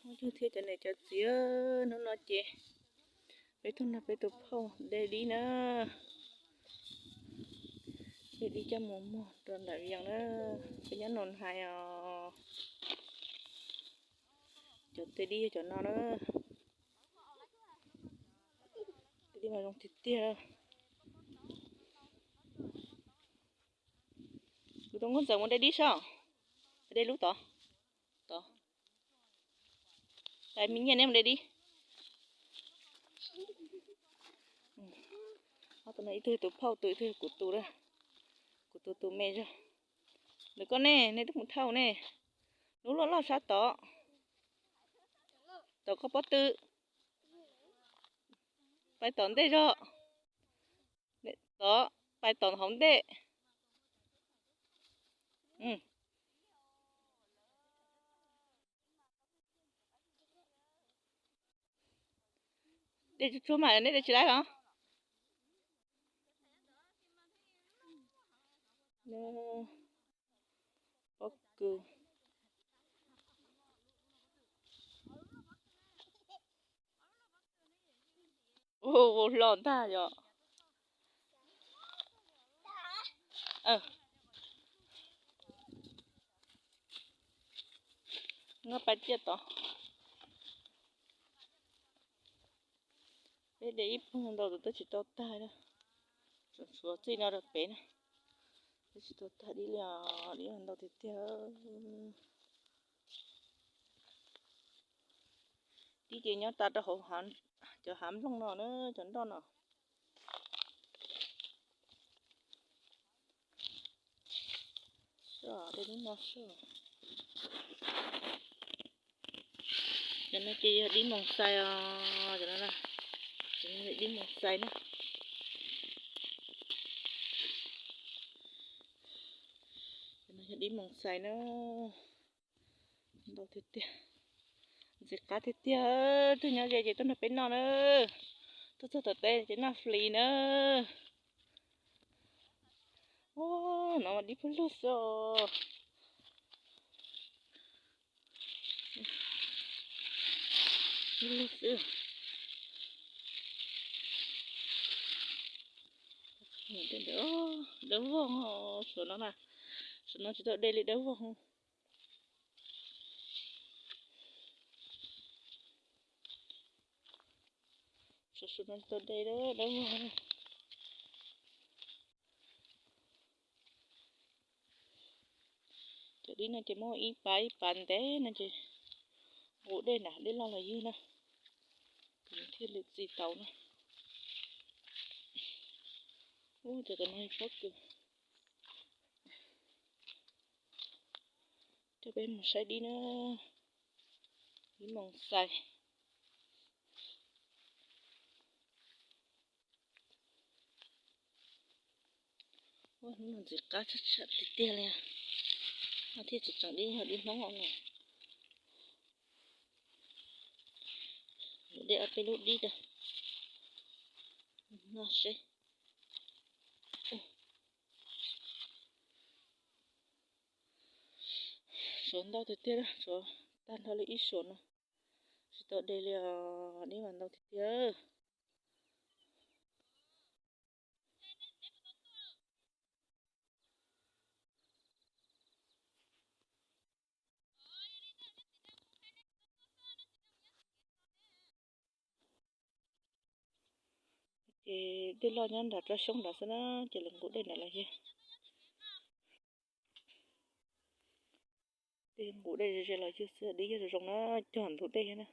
Yug thiab cov niam cov txiv, hnub no ces peb tuaj nrog peb tus phauj de dib na. De dib coj mus muag rau nram Vias na. Peb nyob Nus Hais os. Cov tej dib yog cov no na. Tej dib mas zoo tiag tiag. Kuv tus nkauj ntxawm mus de dib saib. De lub tod. Tod. Tais Me Nyiaj neb mus de dib. Ob tug no ib tug yog tus phauj tus, ib tug yog kuv tus, kuv tus tus me zog. Ntawm koj ne, nej twb mus thauj ne. Lub loj loj sab tod. Tom koj pob tw. Pais tom ntej zog. Tod, pais tom hauv ntej. De tsuag tsuag mas neb de tsis laib los? Pob kws. Ua hlo ntag yom. Nqa pais tiaj tod. Peb de ib pluag ntau tus twb tsis tau tag na. Tseem tshuav txij no rau pem na. Twb tsis tau tag dib li os, dib ntau tiag tiag. Dib ces nyob tas rau hauv cov hav nplooj no na, cov nroj no. Soj, de lub no soj. Cov no ces yog dib moos xais os, cov no, cov no yog dib moos xais na. Cov no yog dib moos xais na. Ntau tiag tiag. Ntxim qab tiag tiag, twg nyob ze ces tuaj nrog peb noj na. Tuaj txog tom teb ces noj flis na. Ua, no mas dib pawg lug xwb os. Pawg lug xwb. Dawb vog, suav no na, suav no tsis tau de li, dawb vog. Suav no tsis tau de, dawb vog. Cov dib no ces muab ib pas ib pas ntev no ces nqus dej nram dej loj los ywg na, thiaj li txi tau na. Ub, cov no pob kws. Coj peb mus saib dib na, dib moos xais. Ua, hnub no ntxim qab tshaj tshaj tiag tiag li. No thiaj tseem tseem dib, yog dib Hmoob os. Dej ob peb lub dib rau noj seb. Suav ntau tiag tiag, suav tag nrho li ib suam no. Tsis tau de li os, dib mas ntau tiag tiag. Ces dej loj nyob nram tsob xyoob nrad xwb na, ces lawv nqus dej nrad los ywg. Dej nqus dej ze ze los ywg xwb, dib yog zoo zoo na, cog ntug dej na.